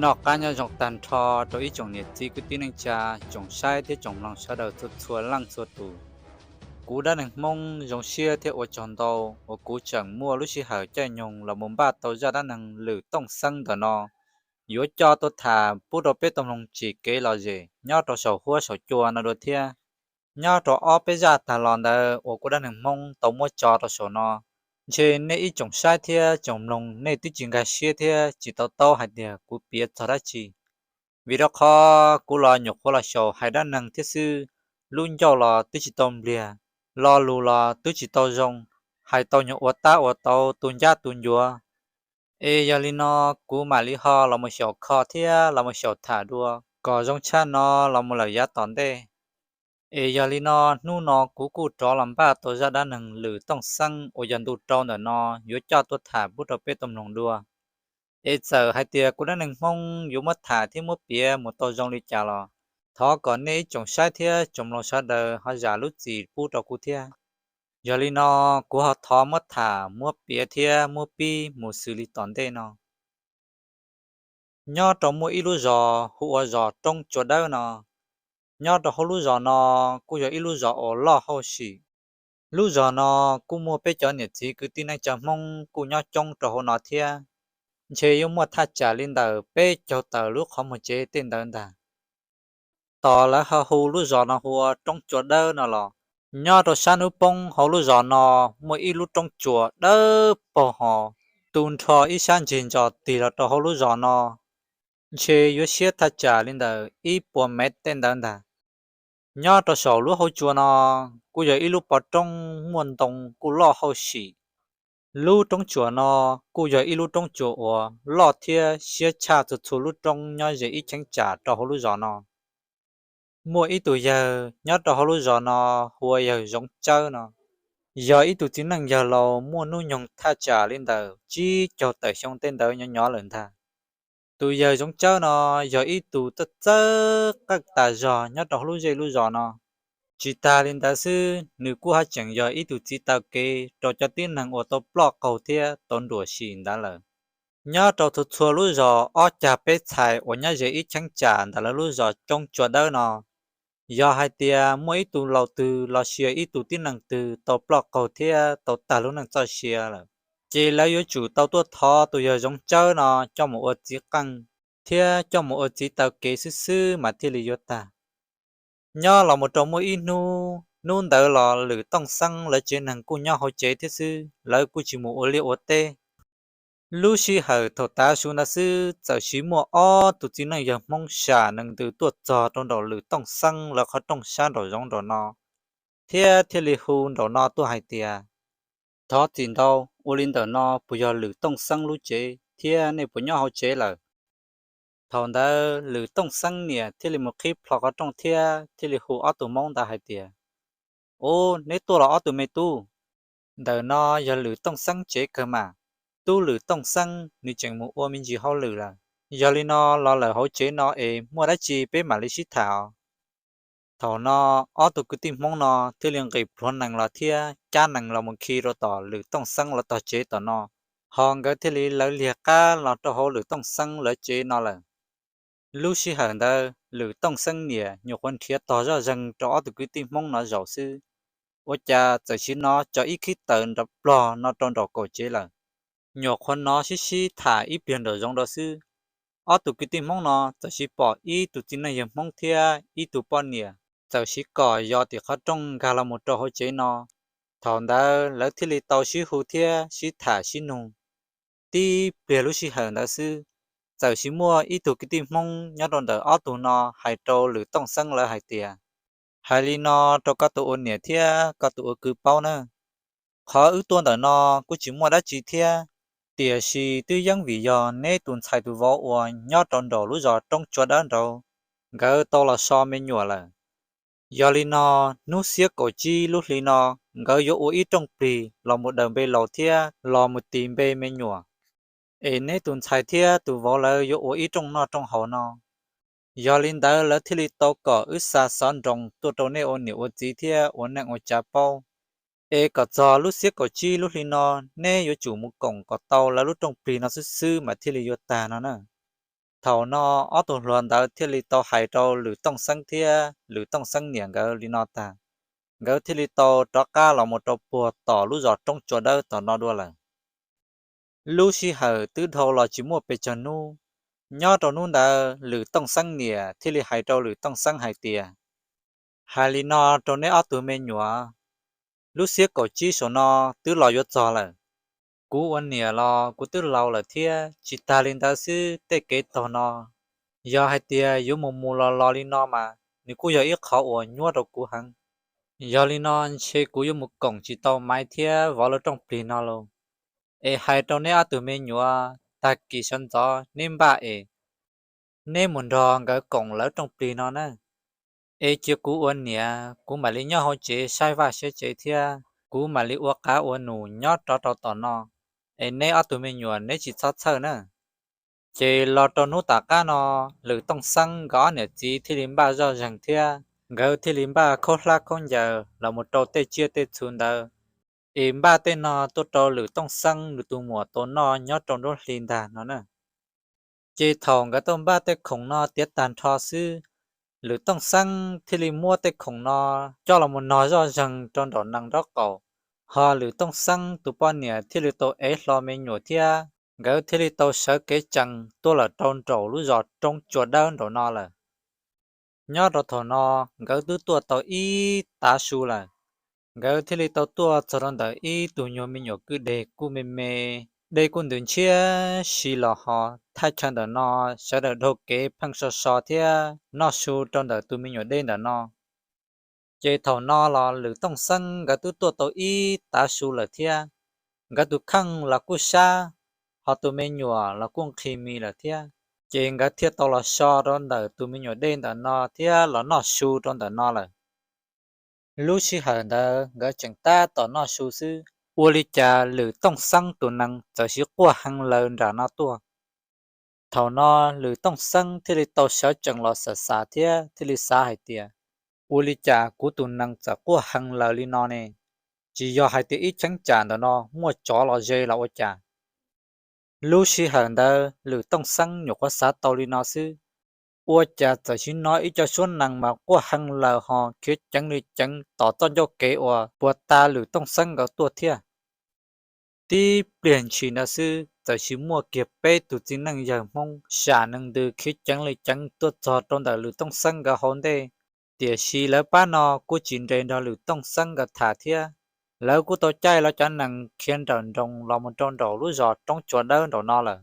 Noj qab nyob zoo tag nrho rau ib tsoom niam txiv kwv tij neej tsa, tsoom saib thiab tsoom mloog sawv daws txhua txhua leej txhua tus. Kuv Dab Neeg Hmoob zoo siab thiab ua tsaug ntau uas kuv tseem muaj lub sij hawm caij nyoog los mus npaj tau zaj dab neeg Lwm Tooj Xeeb ntawm no yuav coj tuaj tham pub rau peb tau mloog tsim kev lom zem nyob rau saum huab saum cua no dua thiab. Nyob rau ob peb zaj tag los ntawd uas kuv Dab Neeg Hmoob tau muab tso rau saum no, ntshe nej ib tsoom saib thiab tsoom mloog nej twb tsis nkag siab thiab tsis tau taub hais tias kuv piav txog dab tsi. Vim rau qhov kuv los nyuam qhuav los xyaum hais dab neeg thiab xwb, lub ncauj los twb tsis tau npliag, lo lus los twb tsis tau zoo, hais tau nyuag ua tab ua tau tu ncab tu ncuav. Es yog li no, kuv mam li ho los mus xyaum kho thiab los mus xyaum tham dua kom zoo tshaj no los mus lawm yav tom ntej. Es yog li no, hnub no kuv kuj rov los npaj tau zaj dab neeg Lwm Tooj Xeeb uas yog ntu rau ntawm no yuav coj tuaj tham pub rau peb tau mloog dua. Es txawm hais tias kuv Dab Neeg Hmoob yuav muab tham thiab muab piav mus tau zoo li cas los thov kom nej ib tsoom saib thiab tsoom mloog sawv daws ho zam lub txim pub rau kuv thiab. Yog li no, kuv ho thov muab tham muab piav thiab muab pib mus xws li tom ntej no. Nyob rau muaj ib lub zos hu ua zos Roob Tsua Dawb no. Nyob rau hauv lub zos no kuj yog ib lub zos uas loj hauj sim. Lub zos no kuj muaj peb cov niam txiv kwv tij neej tsa Hmoob kuj nyob coob rau hauv no thiab, ntshe yuav muaj thaj tsam li ntawm peb caug tawm lub qhov muag tsev tej ntawd ntag. Tos lawv ho hu lub zos no hu ua Roob Tsua Dawb no los, nyob rau sab hnub poob hauv lub zos no muaj ib lub roob tsua dawb paug hos tu nrho ib sab ntseg ntsos tig los rau hauv lub zos no, ntshe yuav siab thaj tsam li ntawm ib puas mev tej ntawd ntag. Nyob rau saum lub hauv tsua no kuj yog ib lub pov roob muaj ntoo kuj loj hauj sim. Lub roob tsua no kuj yog ib lub roob tsua uas loj thiab siab tshaj txhua txhua lub roob nyob ze ib cheeb tsam rau hauv lub zos no. Muaj ib tug yawg nyob rau hauv lub zos no hu ua yawg Zoov Tsawb no, yog ib tug txiv neej yawg laus muaj hnub nyoog thaj tsam li ntawm tsib caug tawm xyoo tej ntawd nyob nyob lawm ntag. Tus yawg Zoov Tsawb no yog ib tug txawj txawj qeej tas zog nyob rau hauv lub zej lub zos no. Tsis tas li ntawd xwb, nws kuj haj tseem yog ib tug txiv taw kev rau cov tib neeg uas tau ploj qaug thiab tau nruam sim ntawd lawm. Nyob rau txhua txhua lub zos ob cag peb txhais uas nyob ze ib cheeb tsam ntawm lawv lub zos Roob Tsua Dawb no, yog hais tias muaj ib tug laus twg los sis ib tug tib neeg twg tau ploj qaug thiab tau tag lub neej txoj sia lawm, ces lawv yuav tsum tau tuaj thov tus yawg Zoov Tsawb no coj mus ua txiv qeej thiab coj mus ua txiv taw kev xwb xwb mas thiaj li yuav tag. Nyob los mus rau muaj ib hnub, hnub ntawd los Lwm Tooj Xeeb lawv tsev neeg kuj nyob hauv tsev thiab xwb, lawv kuj tsis mus ua liaj ua teb. Lub sij hawm thaum tav su ntawd xwb txawm sis muaj ob tug txiv neej yawg Hmoob sam nees ntws tuaj txog rau nraum Lwm Tooj Xeeb lawv qhov rooj sab nraum zoov nraum no, thiab thiaj li hu nraum no tuaj hais tias, Thov txim ntau, ua li ntawm no puas yog Lwm Tooj Xeeb lub tsev thiab nej puas nyob hauv tsev lawm? Thaum ntawd Lwm Tooj Xeeb niam thiaj li mus qhib plho qhov rooj thiab thiaj li hu ob tug Hmoob ntawd hais tias, Ub, neb tuaj los ob tug me tub? Ntawm no yog Lwm Tooj Xeeb tsev kawg mas. Tub Lwm Tooj Xeeb nws tseem mus ua me ntsis hauj lwm lawm, yog li no los lawm hauv tsev no es muaj dab tsi peb mam li sib tham os. Thaum no ob tug kwv tij Hmoob no thiaj li nqis pluav nees los thiab cab nees los mus khi rau tom Lwm Tooj Xeeb lawv tog tsev tom no, ho nkawd thiaj li lawv liag qab los rau hauv Lwm Tooj Xeeb lawv tsev no lawm. Lub sij hawm ntawd Lwm Tooj Xeeb niam nyuam qhuav nrhiav tog zoj zeeg rau ob tug kwv tij Hmoob no zaum xwb, ua cas txawm sis hnov tso ib khib taws nrov plog no rau nraum kaum tsev lawm. Nyuam qhuav hnov sib sib tham ib pliag nraum zoov rau xwb, ob tug kwv tij Hmoob no txawm sis pom ib tug txiv neej yawg Hmoob thiab ib tug poj niam txawm sis kom yos tim qhov rooj nkag los mus rau hauv tsev no. Thaum ntawd lawv thiaj li tau sib hu thiab sib tham sib nug. Tib pliag lub sij hawm ntawd xwb, txawm sis muaj ib tug kwv tij Hmoob nyob rau ntawm ob tug no hais rau Lwm Tooj Xeeb lawv hais tias, Hais li no rau koj tus ua niam thiab koj tus ua kwv paub nawb. Qhov wb tuaj ntawm no kuj tsis muaj dab tsi thiab, tiam sis twb yeej vim yog neb tus ntxhais tus vauv uas nyob rau nraum lub zos Roob Tsua Dawb nraud, nkawd tau los so me nyuam lawm. Yog li no, hnub xiab kaum tsib lub hli no, nkawd yuav ua ib rooj plig los mus daws npe laus thiab los mus tis npe me nyuam. Es neb tus ntxhais thiab tus vauv lawv yuav ua ib rooj noj rooj haus no. Yog li ntawd lawv thiaj li tau kom wb xa xov nroos tuaj rau nej ua niam ua txiv thiab ua neej ua tsav paub, es kom txog lub xiab kaum tsib lub hli no, neb yuav tsum mus koom kom tau lawv lub rooj plig no xwb xwb mas thiaj li yuav tag no na. Thaum no ob tug hluas ntawd thiaj li tau hais rau Lwm Tooj Xeeb thiab Lwm Tooj Xeeb niam nkawd li no tag, nkawd thiaj li tau rov qab los mus rau puag tom lub zos Roob Tsua Dawb tom no dua lawm. Lub sij hawm twb dhau los tsis muaj pes tsawg hnub, nyob rau hnub ntawd Lwm Tooj Xeeb niam thiaj li hais rau Lwm Tooj Xeeb hais tias, hais li no rau neb ob tug me nyuam, lub xiab kaum tsib saum no twb los yuav txog lawm. Kuv ua niam los kuv twb laus lawm thiab, tsis tag li ntawd xwb tej kev taug no, yog hais tias yuav mus mus los los li no mas nws kuj yog ib qho uas nyuaj rau kuv heev. Yog li no ntshe kuv yuav mus koom tsis tau Maiv thiab Vov lawv rooj plig no lauj. Es hais rau neb ob tug me nyuam, tag kis sawv ntxov neb npaj es neb mus nrog nkawd koom lawv rooj plig no na. Es cia kuv ua niam, kuv mam li nyob hauv tsev saib vaj saib tsev thiab kuv mam li ua qav ua num nyob rov rau tom no. Es neb ob tug me nyuam neb tsis txhob txhawj na. Ces los rau hnub tom qab no, Lwm Tooj Xeeb nkawd ob niam txiv thiaj li npaj zoj zeeg thiab nkawd thiaj li npaj khaub hlab khaub ncaws los mus rau tej tsiaj tej txhu ntawd, es npaj tej no tuaj rau Lwm Tooj Xeeb nws tus muam tau noj nyob rau nruab hli ntag no na. Ces thaum nkawd tau npaj tej khoom no tiav tag nrho xwb, Lwm Tooj Xeeb thiaj li muab tej khoom no coj los mus nog zoj zeeg rau nraum nees nraub qaum, ho Lwm Tooj Xeeb tus poj niam thiaj li tau ev hlo me nyuam thiab nkawd thiaj li tau sawv kev tsees tuaj lawm rau nraum lub zos Roob Tsua Dawb nraum no lawm. Nyob rau thaum no nkawd twb tuaj tau ib tav su lawm, nkawd thiaj li tau tuaj txog rau ntawm ib tug nyuag me nyuam kwj deg kuj me me, dej kuj ntws ntshiab si los ho thaj chaw ntawm no sawv daws dhau kev pheej so so thiab noj su rau ntawm tus me nyuam dej ntawm no. Ces thaum no los Lwm Tooj Xeeb nkawd twb tuaj tau ib tav su lawm thiab, nkawd tus kheej los kuj sab, ho tus me nyuam los kuj nqhis mis lawm thiab. Ces nkawd thiaj tau los so rau ntawm tus me nyuam dej ntawm no thiab los noj su rau ntawm no lawm. Lub sij hawm ntawd nkawd tseem tab tom noj su xwb, ua li cas Lwm Tooj Xeeb tus nees txawm siv quaj hee laws nram no tuaj. Thaum no Lwm Tooj Xeeb thiaj li tau sawv tsees los xav xav thiab thiaj li xav hais tias, ua li cas kuv tus nees txawm quaj hee laws li no ne? Tsis yog hais tias ib cheeb tsam ntawm no muaj tsov los ze los ua cas? Lub sij hawm ntawd Lwm Tooj Xeeb nyuam qhuav xav tau li no xwb, ua cas txawm siv no ib co suab nees mas quaj hee laws ho khiav ceev li ceev tom txoj ncauj kev uas puag ta Lwm Tooj Xeeb nkawd tuaj thiab. Tib pliag ntshis ntawd xwb txawm siv muaj kiag peb tus txiv neej yawg Hmoob sam nees ntws khiav ceev li ceev tuaj txog rau ntawm Lwm Tooj Xeeb nkawd hauv ntej. Tiam sis lawv pab no kuj tsis nres nrog Lwm Tooj Xeeb nkawd tham thiab, lawv kuj tau caij lawv cov nees khiav nrawm nroos los mus rau nraum lub zos Roob Tsua Dawb nraum no lawm.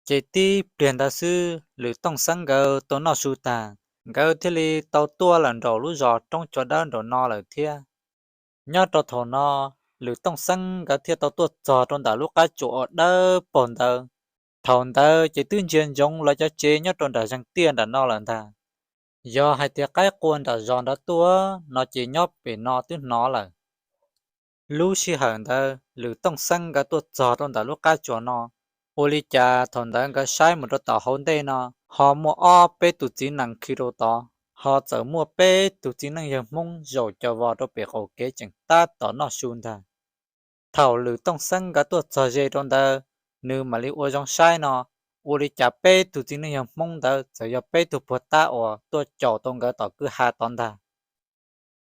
Ces tib pliag ntawd xwb Lwm Tooj Xeeb nkawd tau noj su tag, nkawd thiaj li tau tuaj lawm nraum lub zos Roob Tsua Dawb nraum no lawm thiab. Nyob rau thaum no, Lwm Tooj Xeeb nkawd thiaj tau tuaj txog rau ntawm lub qab tsuas uas dawb paug ntawd. Thaum ntawd ces twb ntsia ntsoov lawv cov tsev nyob rau nram zeeg tiaj nram no lawm ntag. Yog hais tias qaib qua nram zos ntawd tuaj no ces nyob pem no twb hnov lawm. Lub sij hawm ntawd Lwm Tooj Xeeb nkawd tuaj txog rau ntawm lub qab tsuas no, ua li cas thaum ntawd nkawd saib mus rau tom hauv ntej no ho muaj ob peb tus txiv nees khi rau tod, ho txawm muaj peb tus txiv neej yawg Hmoob zaum cov vos rau pem qaum kev tseem tab tom noj su ntag. Thaum Lwm Tooj Xeeb nkawd tuaj txog ze rau ntawd, nws mam li ua zoo saib no, ua li cas peb tug txiv neej yawg Hmoob ntawd txawm yog peb tug puag ta uas tuaj caum tau nkawd tom kwj ha tod ntag.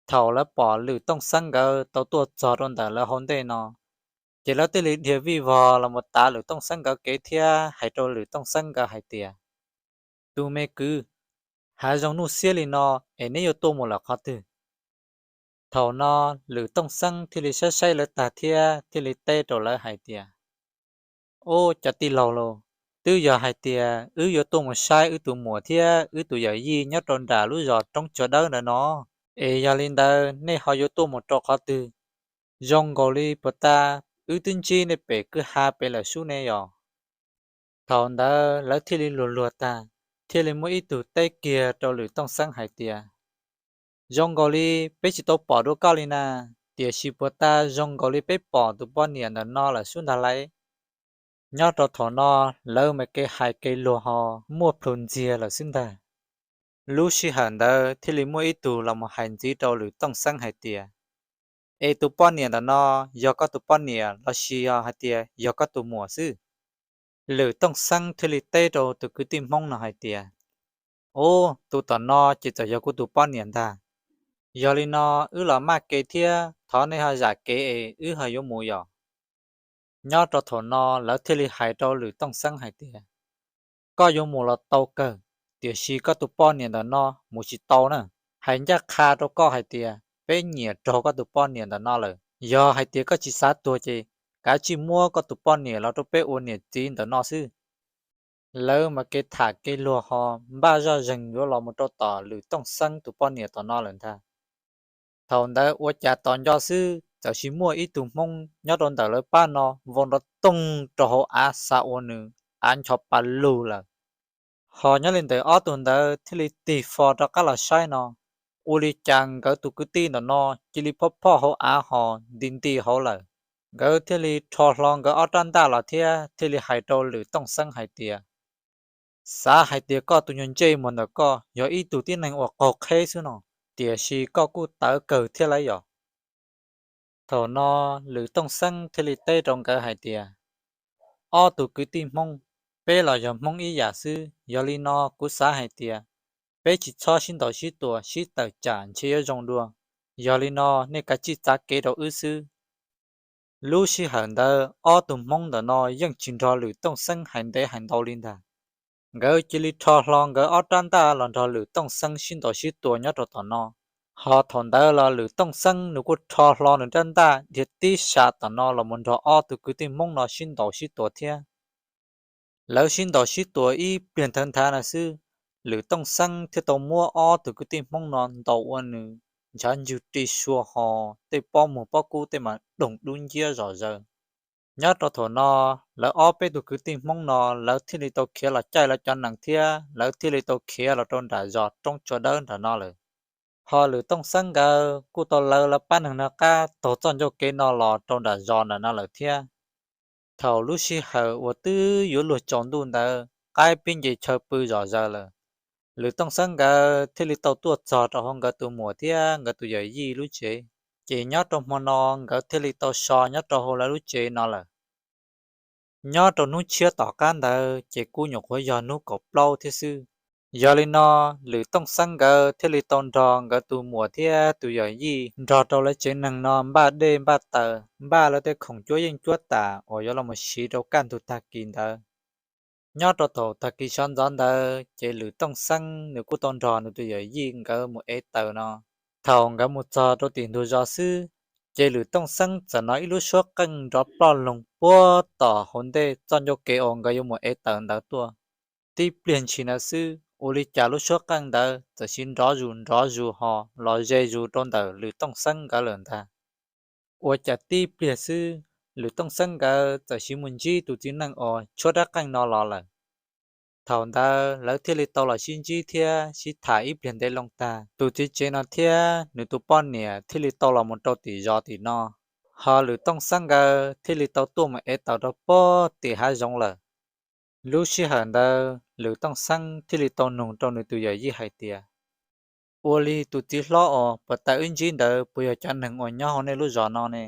Thaum lawv pom Lwm Tooj Xeeb nkawd tau tuaj txog rau ntawm lawv hauv ntej no, ces lawv thiaj li dhia vij vog los mus tav Lwm Tooj Xeeb nkawd kev thiab hais rau Lwm Tooj Xeeb nkawd hais tias, tus me kwv, hav zoov nuj xiab li no es neb yuav tuaj mus lawm qhov twg? Thaum no Lwm Tooj Xeeb thiaj li saib saib lawv tag thiab thiaj li teb rau lawv hais tias, ub, cov tij laug lauj, twb yog hais tias wb yuav tuaj mus saib wb tus muam thiab wb tus yawm yij nyob rau nram lub zos Roob Tsua Dawb ntawd no, es yog li ntawd nej ho yuav tuaj mus rau qhov twg? Zoo nkaus li puag ta wb twb ntsib nej pem kwj ha pem lawm sub ne yog. Thaum ntawd lawv thiaj li luag luag tag, thiaj li muaj ib tug teb kiag rau Lwm Tooj Xeeb hais tias, zoo nkaus li peb tsis tau pom dua koj li na, tiam sis puag ta zoo nkaus li peb pom tus poj niam ntawm no lawm sub ntag lauj. Nyob rau thaum no lawv mas kev hais kev luag ho muaj plhus ntxiag lawm xwb ntag. Lub sij hawm ntawd thiaj li muaj ib tug los mus hais ntxiv rau Lwm Tooj Xeeb hais tias, es tus poj niam ntawm no yog koj tus poj niam los sis yog hais tias yog koj tus muam xwb? Lwm Tooj Xeeb thiaj li teb rau tus kwv tij Hmoob no hais tias, Ub, tus tom no ces txawm yog kuv tus poj niam ntag. Yog li no, wb los maj kev thiab, thov nej ho zam kev es wb ho yuav mus yom. Nyob rau thaum no lawv thiaj li hais rau Lwm Tooj Xeeb hais tias, Koj yuav mus los tau kawg, tiam sis koj tus poj niam ntawm no mus tsis tau na. Hais ncaj qha rau koj hais tias peb nyiam raug koj tus poj niam ntawm no lawm. Yog hais tias koj tsis xav tuag ces kav tsij muab koj tus poj niam los rau peb ua niam txiv ntawm no xwb. Lawv mas kev tham kev luag ho npaj zoj zeeg yuav los mus rau tom Lwm Tooj Xeeb tus poj niam tom no lawm ntag. Thaum ntawd ua cas tos nco xwb txawm sis muaj ib tug Hmoob nyob rau ntawm lawv pab no vau nrov toog rau hauv av xa ua nws av ncho pa lug lawm. Ho nyob li ntawd ob tug ntawd thiaj li tig fo rov qab los saib no, ua li cas nkawd tus kwv tij ntawm no cia li phoj phoj hauv av ho nti nti hauv lawm. Nkawd thiaj li rho hlo nkawd ob rab ntaj los thiab thiaj li hais rau Lwm Tooj Xeeb hais tias, Xav hais tias koj tus nyuag ntsej muag ntawm koj yog ib tug tib neeg uas qaug qheb xwb no, tiam sis koj kuj tawv kawg thiab lauj yom. Thaum no Lwm Tooj Xeeb thiaj li teb rau nkawd hais tias, Ob tug kwv tij Hmoob, peb los yog Hmoob ib yam xwb, yog li no kuv xav hais tias peb tsis txhob sib ntaus sib tua sib tawm tsam ntshe yuav zoo dua. Yog li no nej kav tsij txav kev rau wb xwb. Lub sij hawm ntawd ob tug Hmoob ntawm no yeej tsis nrog Lwm Tooj Xeeb hais ntev hais ntau li ntag. Nkawd cia li rho hlo nkawd ob rab ntaj los nrog Lwm Tooj Xeeb sib ntaus sib tua nyob rau tom no. Ho thaum ntawd los Lwm Tooj Xeeb nws kuj rho hlo nws rab ntaj dhia tib sa tom no los mus nrog ob tug kwv tij Hmoob no sib ntaus sib tua thiab. Lawv sib ntaus sib tua ib pliag nthawv nthav no xwb, Lwm Tooj Xeeb thiaj tau muab ob tug kwv tij Hmoob no ntaus ua nws ntshav ntswg ri sua ho tej pob muag pob kub tej mas doog dub nciab zom zaws. Nyob rau thaum no, lawv ob peb tug kwv tij Hmoob no lawv thiaj li tau khiav los caij lawv cov nees thiab lawv thiaj li tau khiav los rau nram zos roob tsua dawb nram no lawm. Ho Lwm Tooj Xeeb nkawd kuj tau lawv lawv pab neeg noj qab taug txoj ncauj kev no los rau nram zos nram no lawm thiab. Thaum lub sij hawm uas twb yuav luag tsaus ntuj ntawd qaib pib nce chaw pw zom zaws lawm, Lwm Tooj Xeeb nkawd thiaj li tau tuaj txog rau hauv nkawd tus muam thiab nkawd tus yawm yij lub tsev. Ces nyob rau hmo no nkawd thiaj li tau so nyob rau hauv lawv lub tsev no lawm. Nyob rau hnub tshiab tom qab ntawd ces kuj nyuam qhuav yog hnub kaum plaub thiab xwb. Yog li no, Lwm Tooj Xeeb nkawd thiaj li tau nrog nkawd tus muam thiab tus yawm yij nrog rau lawv tsev neeg no npaj dej npaj taws, npaj lawv tej khoom cuab yeej cuab tam uas yuav los mus siv rau kaj ntug tag kis ntawd. Nyob rau thaum tag kis sawv ntxov ntawd ces Lwm Tooj Xeeb nws kuj tau nrog nws tus yawm yij nkawd mus ev taws no. Thaum nkawd mus txog rau tim ntug zos xwb, ces Lwm Tooj Xeeb txawm hnov ib lub suab qeej nrov ploj loog puag tom hauv ntej txoj ncauj kev uas nkawd yuav mus ev taws ntawd tuaj. Tib pliag ntshis ntawd xwb, ua li cas lub suab qeej ntawd txawm sis nrov zus nrov zus ho los ze zus rau ntawm Lwm Tooj Xeeb nkawd lawm ntag. Ua cas tib pliag xwb, Lwm Tooj Xeeb nkawd txawm sis mus ntsib tus txiv neej uas tshuab rab qeej no los lawm. Thaum ntawd lawv thiaj li tau los sib ntsib thiab sib tham ib pliag ntev loo tag, tus txiv tsev no thiab nws tus poj niam thiaj li tau los mus rau tim zos tim no. Ho Lwm Tooj Xeeb nkawd thiaj li tau tuaj mus ev taws rau puag tim hav zoov lawm. Lub sij hawm ntawd Lwm Tooj Xeeb thiaj li tau nug rau nws tus yawm yij hais tias, Ua li tus txiv hlob uas puag ta wb ntsib ntawd puas yog cov neeg uas nyob hauv nej lub zos no ne?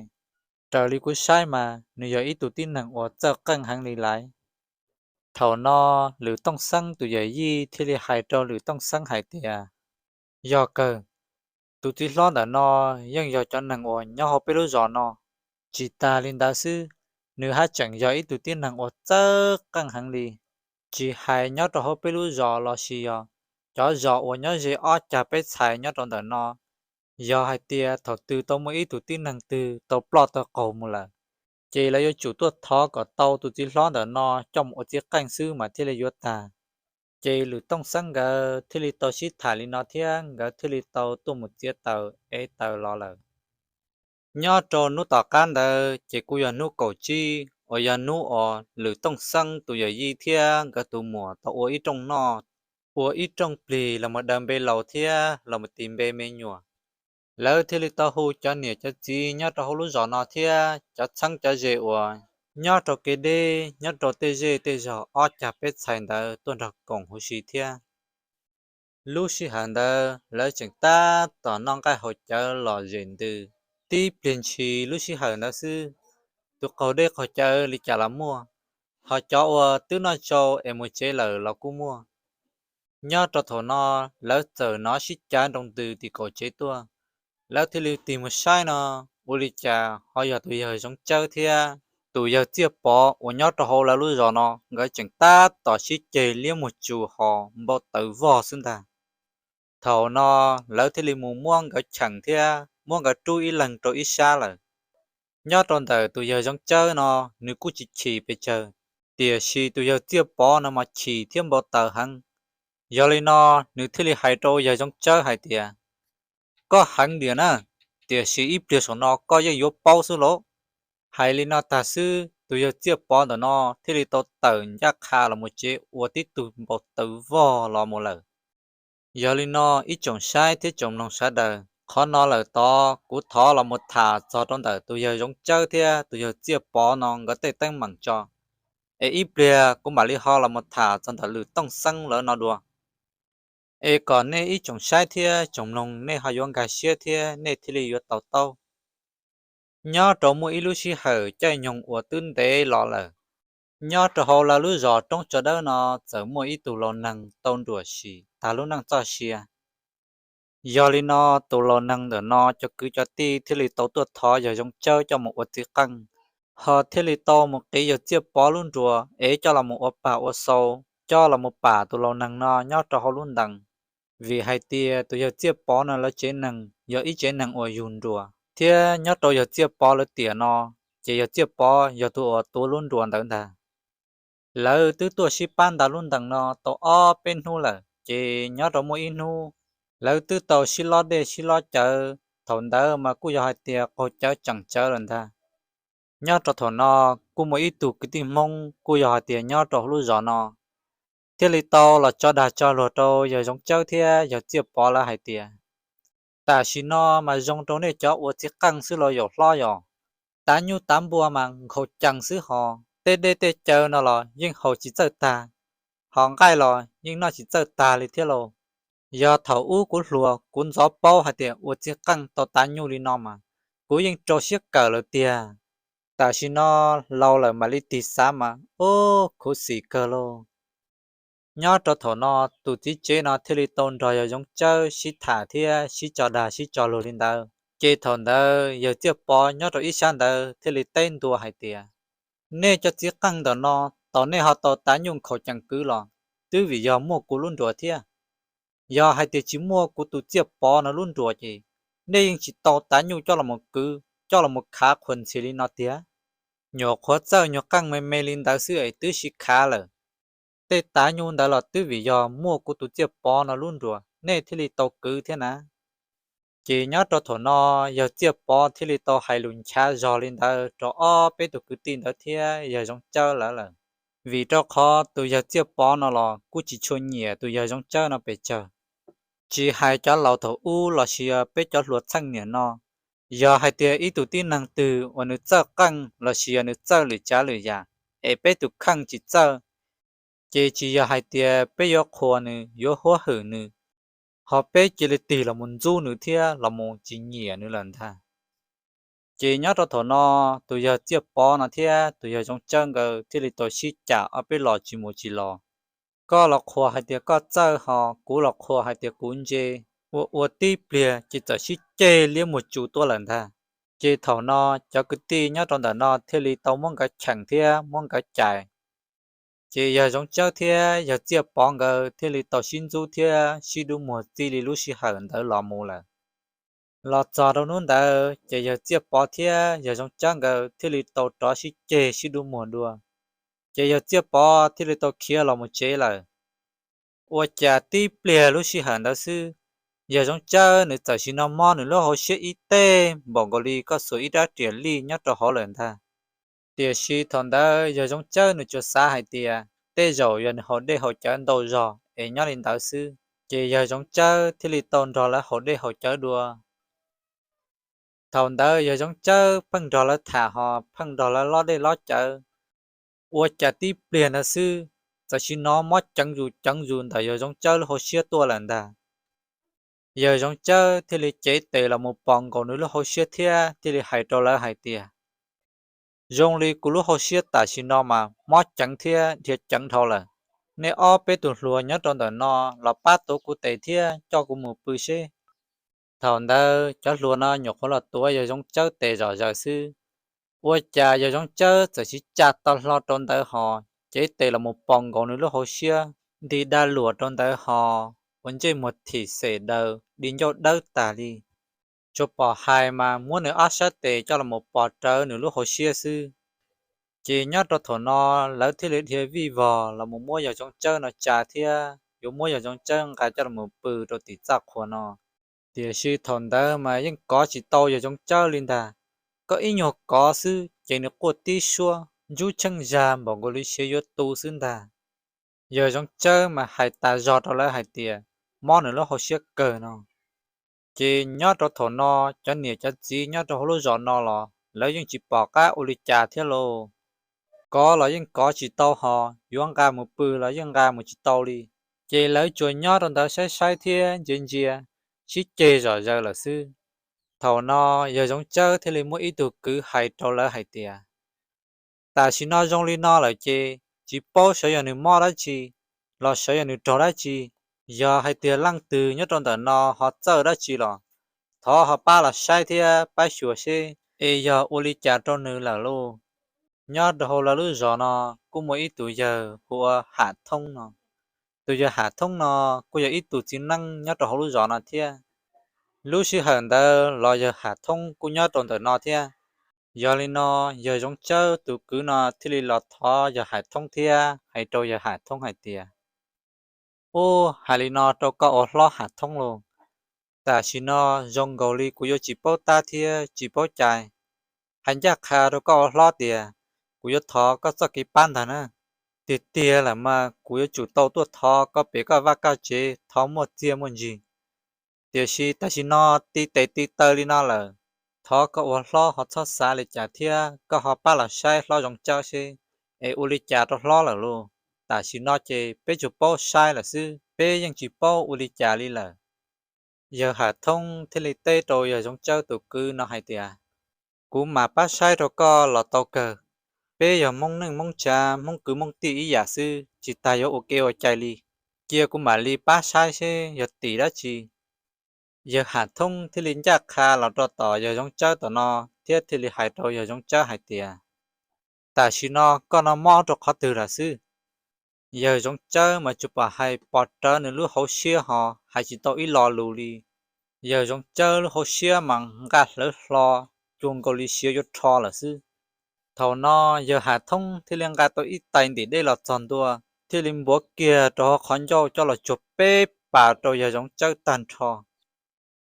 Raws li kuv saib mas nws yog ib tug tib neeg uas txawj qeej heev li laiv. Thaum no Lwm Tooj Xeeb tus yawm yij thiaj li hais rau Lwm Tooj Xeeb hais tias, Yog kawg, tus txiv hlob ntawm no yeej yog cov neeg uas nyob hauv peb lub zos no. Tsis tas li ntawd xwb, nws haj tseem yog ib tug tib neeg uas txawj qeej heev li, tsis hais nyob rau hauv peb lub zos los sis yog cov zos uas nyob ze ob cag peb txhais nyob rau ntawm no. Yog hais tias thaum twg tau muaj ib tug tib neeg twg tau ploj tau qaug mus lawm, ces lawv yuav tsum tuaj thov kom tau tus txiv hlob ntawm no coj mus ua txiv qeej xwb mas thiaj li yuav tag. Ces Lwm Tooj Xeeb nkawd thiaj li tau sib tham li no thiab nkawd thiaj li tau tuaj mus txiav taws ev taws los lawm. Nyob rau hnub tom qab ntawd ces kuj yog hnub kaum tsib uas yog hnub uas Lwm Tooj Xeeb tus yawm yij thiab nkawd tus muam tau ua ib rooj noj, ua ib rooj plig los mus daws npe laus thiab los mus tis npe me nyuam. Lawv thiaj li tau hu cov niam cov txiv nyob rau hauv lub zos no thiab cov txheeb cov ze uas nyob rau kev deb nyob rau tej zej tej zog ob cag peb txhais ntawd tuaj nrog koom huv si thiab. Lub sij hawm ntawd lawv tseem tab tom noj nqaij haus cawv lom zem ntws. Tib pliag ntshis lub sij hawm ntawd xwb, tus qaug dej qaug cawv li cas los muaj. Ho cov uas twb noj tsau es mus tsev lawm los kuj muaj. Nyob rau thaum no, lawv txawm hnov sib cav nroo ntws tim kaum tsev tuaj. Lawv thiaj li tig mus saib no, ua li cas ho yog tus yawg Zoov Tsawb thiab tus yawg Txiaj Pov uas nyob rau hauv lawv lub zos no nkawd tseem tab tom sib ceg liab muag tsus hos npau taws vog xwb ntag. Thaum no, lawv thiaj li mus muab nkawd cheem thiab muab nkawd rub ib leeg rau ib sab lawm. Nyob rau ntawm tus yawg Zoov Tsawb no, nws kuj tsis chim pes tsawg, tiam sis tus yawg Txiaj Pov no mas chim thiab npau taws heev. Yog li no, nws thiaj li hais rau yawg Zoov Tsawb hais tias, koj heev diam na, tiam sis ib pliag saum no koj yeej yuav paub xwb lauj. Hais li no tag xwb, tus yawg Txiaj Pov ntawm no thiaj li tau tawm ncaj qha los mus tsev ua tib tug npau taws vog los mus lawm. Yog li no, ib tsoom saib thiab tsoom mloog sawv daws, qhov no lawm tod kuv thov los mus tham txog rau ntawm tus yawg Zoov Tsawb thiab tus yawg Txiaj Pov no nkawd tej teeb meem tso, es ib pliag kuv mam li ho los mus tham txog ntawm lwm Tooj Xeeb lawv no dua. Es kom nej ib tsoom saib thiab tsoom mloog nej ho yuav nkag siab thiab nej thiaj li yuav tau taub. Nyob rau muaj ib lub sij hawm caij nyoog uas twb ntev los lawm, nyob rau hauv lawv lub zos Roob Tsua Dawb no txawm muaj ib tug laus neeg tau nruam sim tag lub neej txoj sia. Yog li no, tus laus neeg ntawm no cov kwv cov tij thiaj li tau tuaj thov yawg Zoov Tsawb coj mus ua txiv qeej, ho thiaj li tau mus qiv yawg Txiaj Pov lub nruas es coj los mus ua pag ua sau, coj los mus pam tus laus neeg no nyob rau hauv lub ntees. Vim hais tias tus yawg Txiaj Pov no lawv tsev neeg yog ib tsev neeg uas yug nruas, thiab nyob rau yawg Txiaj Pov lawv tiam no, ces yawg Txiaj Pov yog tus uas tuav lub nruas ntawd ntag. Lawv twb tuaj sib pab nta lub ntees no tau ob peb hnub lawm, ces nyob rau muaj ib hnub, lawv twb tau sib lob dej sib lob cawv, thaum ntawd mas kuj yog hais tias qaug cawv tseem tsawv lawm ntag. Nyob rau thaum no, kuj muaj ib tug kwv tij Hmoob kuj yog hais tias nyob rau hauv lub zos no, thiaj li tau los tso dag tso luag rau yawg Zoov Tsawb thiab yawg Txiaj Pov lawv hais tias, tam sim no mas zoo rau nej cov ua txiv qeej xwb los yaum hlob yom. Tav nyuj tav npua mas nkhaus cees xwb hos, tej dej tej cawv no los yeej haus tsis txawj tag, ho nqaij los yeej noj tsis txawj tag li thiab lauj. Yog thaum ub kuv hluas kuv ntxov paub hais tias ua txiv qeej tau tav nyuj li no mas kuv yeej rau siab kawm lawm tiag. Tam sim no laus lawm mam li tig xav mas ub khuv xim kawg lauj. Nyob rau thaum no, tus txiv tsev no thiaj li tau nrog yawg Zoov Tsawb sib tham thiab sib tso dag sib tso luag li ntawd. Ces thaum ntawd yawg Txiaj Pov nyob rau ib sab ntawd thiaj li teb ntua hais tias, nej cov txiv qeej ntawm no, tos nej ho tau tav nyuj nkhaus cees kwv los twb vim yog muaj kuv lub nruas thiab. Yog hais tias tsis muaj kuv tus Txiaj Pov no lub nruas ces nej yeej tsis tau tav nyuj coj los mus kwv, coj los mus khav qhuas ntxhias li no tiag. Nyuam qhuav txawj nyuag qeej me me li ntawd xwb es twb sib khav lawm. Tej tav nyuj ntawd los twb vim yog muaj kuv tus Txiaj Pov no lub nruas nej thiaj li tau kwv thiab na. Ces nyob rau thaum no, yawg Txiaj Pov thiaj li tau hais lus nchav zog li ntawd rau ob peb tus kwv tij ntawd thiab yawg Zoov Tsawb lawv lawm. Vim rau qhov tus yawg Txiaj Pov no los kuj tsis tshua nyiam tus yawg Zoov Tsawb no pes tsawg. Tsis hais cov laus thaum ub los sis yog peb cov hluas txheej niam no, yog hais tias ib tug tib neeg twg uas nws txawj qeej los sis yog nws txawj lwm tsav lwm yam, es peb tus kheej tsis txawj, ces tsis yog hais tias peb yuav qhuas nws, yuav huab hwm nws, ho peb cia li tig los mus ntxub nws thiab los mus tsis nyiam nws lawm ntag. Ces nyob rau thaum no, tus yawg Txiaj Pov no thiab tus yawg Zoov Tsawb nkawd thiaj li tau sib cam ob peb los tsis mus tsis los. Koj los qhuas hais tias koj txawj, ho kuv los qhuas hais tias kuv ntse, ua ua tib pliag ces txawm sib ceg liab muag tsus tuaj lawm ntag. Ces thaum no, cov kwv tij nyob rau ntawm no thiaj li tau muab nkawd cheem thiab muab nkawd cais. Ces yawg Zoov Tsawb thiab yawg Txiaj Pov nkawd thiaj li tau sib ntxub thiab sib dub muag txij li lub sij hawm ntawd los mus lawm. Los txog rau hnub ntawd ces yawg Txiaj Pov thiab yawg Zoov Tsawb nkawd thiaj li tau rov sib ceg sib dub muag dua. Ces yawg Txiaj Pov thiaj li tau khiav los mus tsev lawm. Ua cas tib pliag lub sij hawm ntawd xwb, yawg Zoov Tsawb nws txawm sim no mob nws lub hauv siab ib teg npaum nkaus li koj xuas ib rab riam lij nyob rau hauv lawm ntag. Tiam sis thaum ntawd yawg Zoov Tsawb nws tsuas xav hais tias tej zaum yog nws haus dej haus cawv ntau zog es nyob li ntawd xwb, ces yawg Zoov Tsawb thiaj li tau nrog lawv haus dej haus cawv dua. Thaum ntawd yawg Zoov Tsawb pheej nrog lawv tham ho pheej nrog lawv lob dej lob cawv. Ua cas tib pliag ntawd xwb, txawm sim no mob ceev zus ceev zus ntawm yawg Zoov Tsawb lub hauv siab tuaj lawm ntag. Yawg Zoov Tsawb thiaj li cev tes los mus pos nkaus nws lub hauv siab thiab thiaj li hais rau lawv hais tias, Zoo li kuv lub hauv siab tam sim no mas mob ceev thiab dhia ceev dhau lawm. Nej ob peb tus hluas nyob rau ntawm no los pab tuav kuv tes thiab coj kuv mus pw seb. Thaum ntawd cov hluas no nyuam qhuav los tuav yawg Zoov Tsawb tes zom zaws xwb, ua cas yawg Zoov Tsawb txawm siv tsa tau hlo rau ntawd hos cev tes los mus pos nkaus nws lub hauv siab, nti daj luam rau ntawd hos ua ntsej muag thim xem daws di ncauj dawb tag li. Tsuas pom hais mas muab nws ob sab tes coj los mus pos rawv nws lub hauv siab xwb. Ces nyob rau thaum no lawv thiaj li dhia vij vog los mus muab yawg Zoov Tsawb no tsa thiab yuav muab yawg Zoov Tsawb nqa coj los mus pw rau tim txaj qhua no. Tiam sis thaum ntawd mas yeej kov tsis tau yawg Zoov Tsawb li ntag. Koj ib nyuag kov xwb ces nws quaj tib suab ntsub tsheej zag npaum nkaus li siav yuav tu xwb ntag. Yawg Zoov Tsawb mas hais tas zog rau lawv hais tias mob nws lub hauv siab kawg no. Ces nyob rau thaum no cov niam cov txiv nyob rau hauv lub zos no los lawv yeej tsis pom qab ua li cas thiab lauj. Kov los yeej kov tsis tau hos yuav nqa mus pw los yeej nqa mus tsis tau li. Ces lawv tsuas nyob rau ntawd saib saib thiab ntsia ntsia, sib ceg zom zaws lawm xwb. Thaum no yawg Zoov Tsawb thiaj li muaj ib tug kwv hais rau lawv hais tias, tam sim no zoo li no lawm ces tsis paub xyov yog nws mob dab tsi, los xyov yog nws raug dab tsi. Yog hais tias leej twg nyob rau ntawm no ho txawj dab tsi los thov ho pab los saib thiab pab xyuas seb es yog ua li cas rau nws lawm lauj. Nyob rau hauv lawv lub zos no kuj muaj ib tug yawg hu ua Ham Thoob no. Tus yawg Ham Thoob no kuj yog ib tug txiv neeb nyob rau hauv lub zos no thiab. Lub sij hawm ntawd los yawg Ham Thoob kuj nyob rau ntawm no thiab. Yog li no yawg Zoov Tsawb tus kwv no thiaj li los thov yawg Ham Thoob thiab hais rau yawg Ham Thoob hais tias, ub, hais li no rau koj ua hlob Ham Thoob lauj, tam sim no zoo nkaus li kuv yuav tsis paub tab thiab tsis paub cai. Hais ncaj qha rau koj ua hlob tias kuv yuav thov koj txoj kev pab ntag na. Tiag tiag lawm mas kuv yuav tsum tau tuaj thov koj pem koj vaj koj tsev thov muaj txiaj muaj ntsig. Tiam sis tam sim no ti tes ti taw li no lawm, thov koj ua hlob ho txhob xav li cas thiab koj ho pab los saib hlob Zoov Tsawb seb es ua li cas rau hlob lawm lauj. Tam sim no ces peb tsuas paub saib lawm xwb, peb yeej tsis paub ua li cas li lawm. Yawg Ham Thoob thiaj li teb rau yawg Zoov Tsawb tus kwv no hais tias, kuv mam pab saib rau koj los tau kawg. Peb yog Hmoob neej Hmoob tsav, Hmoob kwv Hmoob tij ib yam xwb, tsis tas yuav ua kev ua cai li. Cia kuv mam li pab saib seb yog tim dab tsi. Yawg Ham Thoob thiaj li ncaj qha los rau tom yawg Zoov Tsawb tom no thiab thiaj li hais rau yawg Zoov Tsawb hais tias, tam sim no koj no mob rau qhov twg lawm xwb? Yawg Zoov Tsawb mas tsuas pom hais pos rawv nws lub hauv siab ho hais tsis tau ib lo lus li. Yawg Zoov Tsawb lub hauv siab mas nqa hlawv hlo, cuag nkaus li siav yuav rho lawm xwb. Thaum no yawg Ham Thoob thiaj li nqa tau ib tais ntim dej los txog ntua, thiaj li npuav kiag rau hauv qhov ncauj coj los tsuag peb pas rau yawg Zoov Tsawb tag nrho.